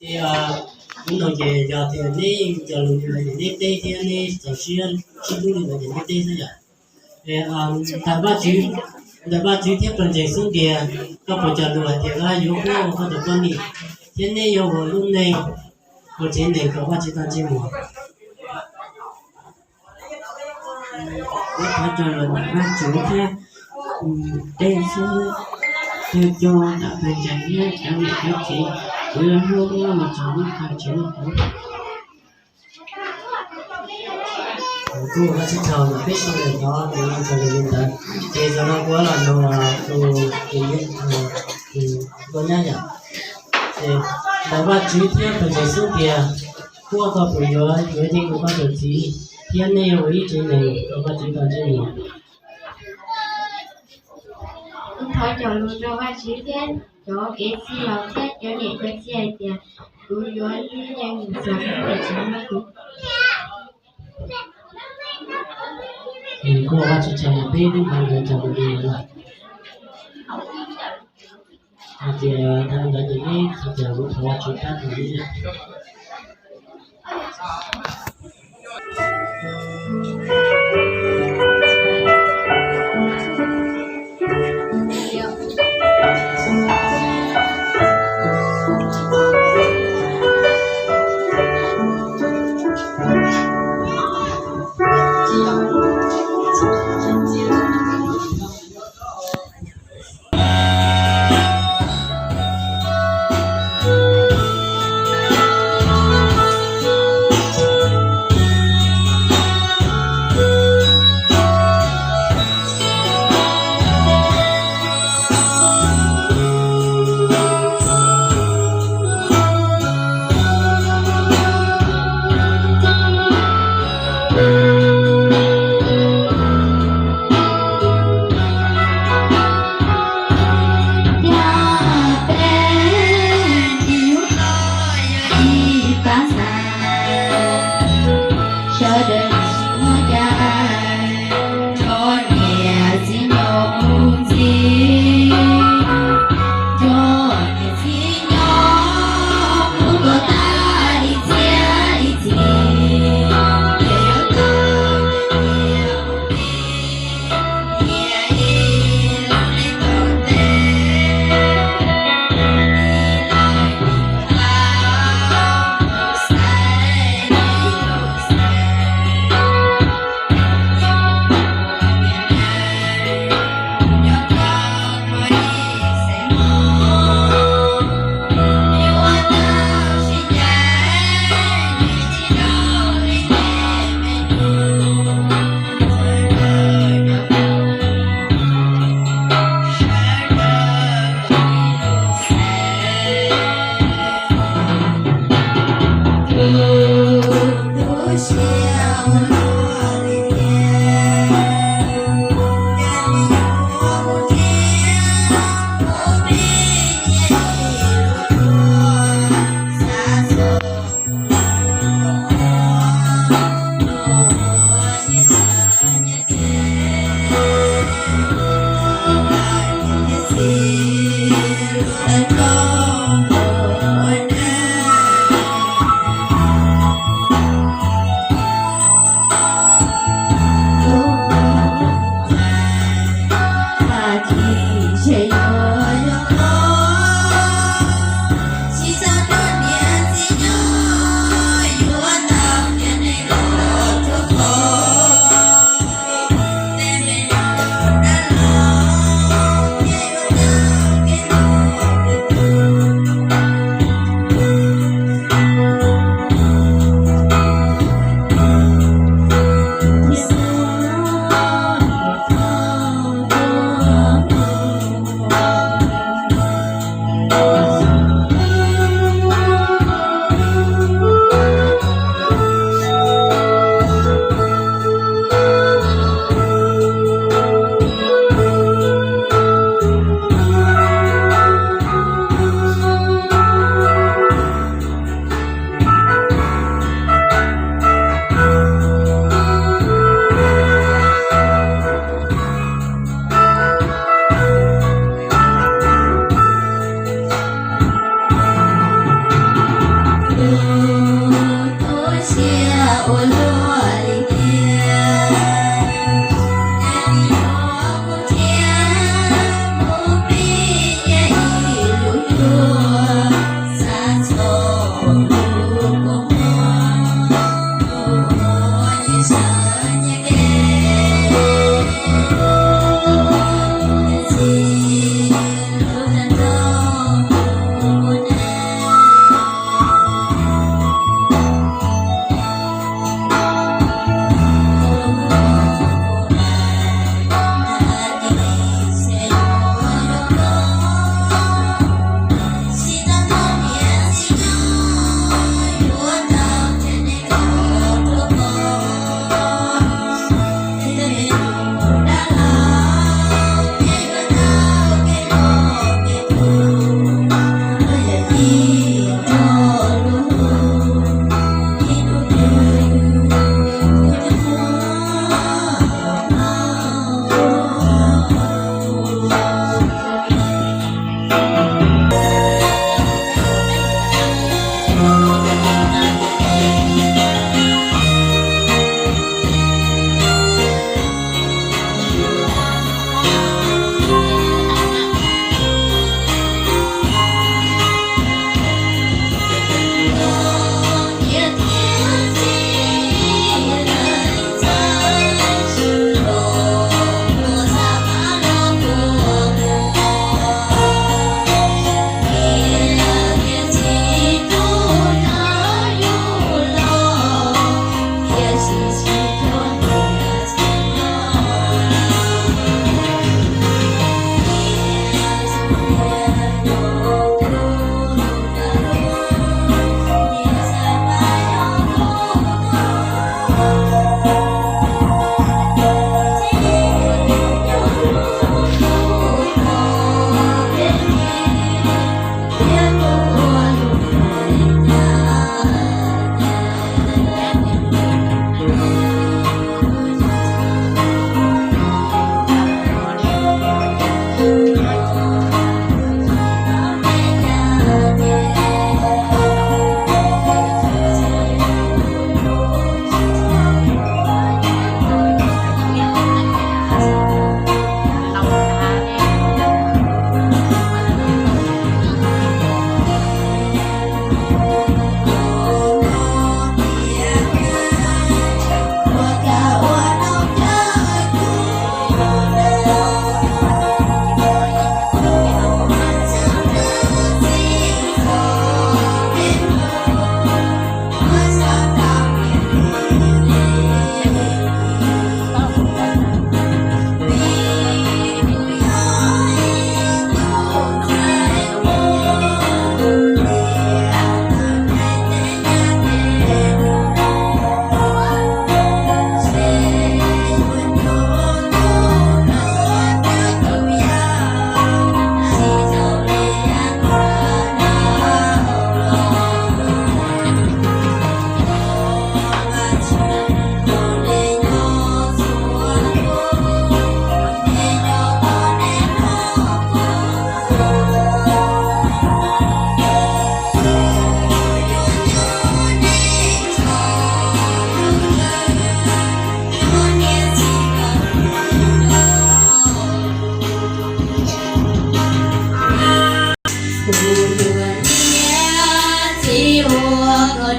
Ces, hnub no ces yog tias neb cov lus li ntawd ces neb teb thiab neb txaus siab sib hlub li ntawd ces neb teb xwb yom. Ntawm Vajtswv, ntawm Vajtswv thiab pawg ntseeg xub ntiag, koj puas cog lus hais tias koj yuav quaj ua koj tus poj niam, thiab neb yuav ua lub neej ua tsev neeg kom Vajtswv tau ntsej muag? Kuv thov cog lus ntawm Vajtswv thiab teb xwb, cog cog ntawm pawg ntseeg thiab cov niam cov txiv, kuv yuav hlub hlub mus txog hnub kawg tsev neeg. Kuv ua Vajtswv tsaug uas peb sawv daws tau cog lus li ntawd, ces zaum no kuv los nug tus, tus, tus nkauj nyab yom. Ces ntawm Vajtswv thiab pawg ntseeg xub ntiag, kuaj koj puas yuav yuav yeej ua koj tus txiv, thiab neb yuav ua ib tsev neeg kom Vajtswv tau ntsej muag? Kuv thov cog lus rau Vajtswv thiab cov kev txhij laus thiab cov niam cov txiv hais tias kuv yuav ib tsev neeg kom Vajtswv tau ntsej muag. Kuv ua Vajtswv tsaug uas peb lub npe ntawd cog lus li ntawd lawm. Hais tias dhau ntawd ces neb txhua tus kuv thov Vajtswv pab tus li.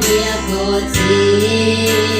niam koj txiv.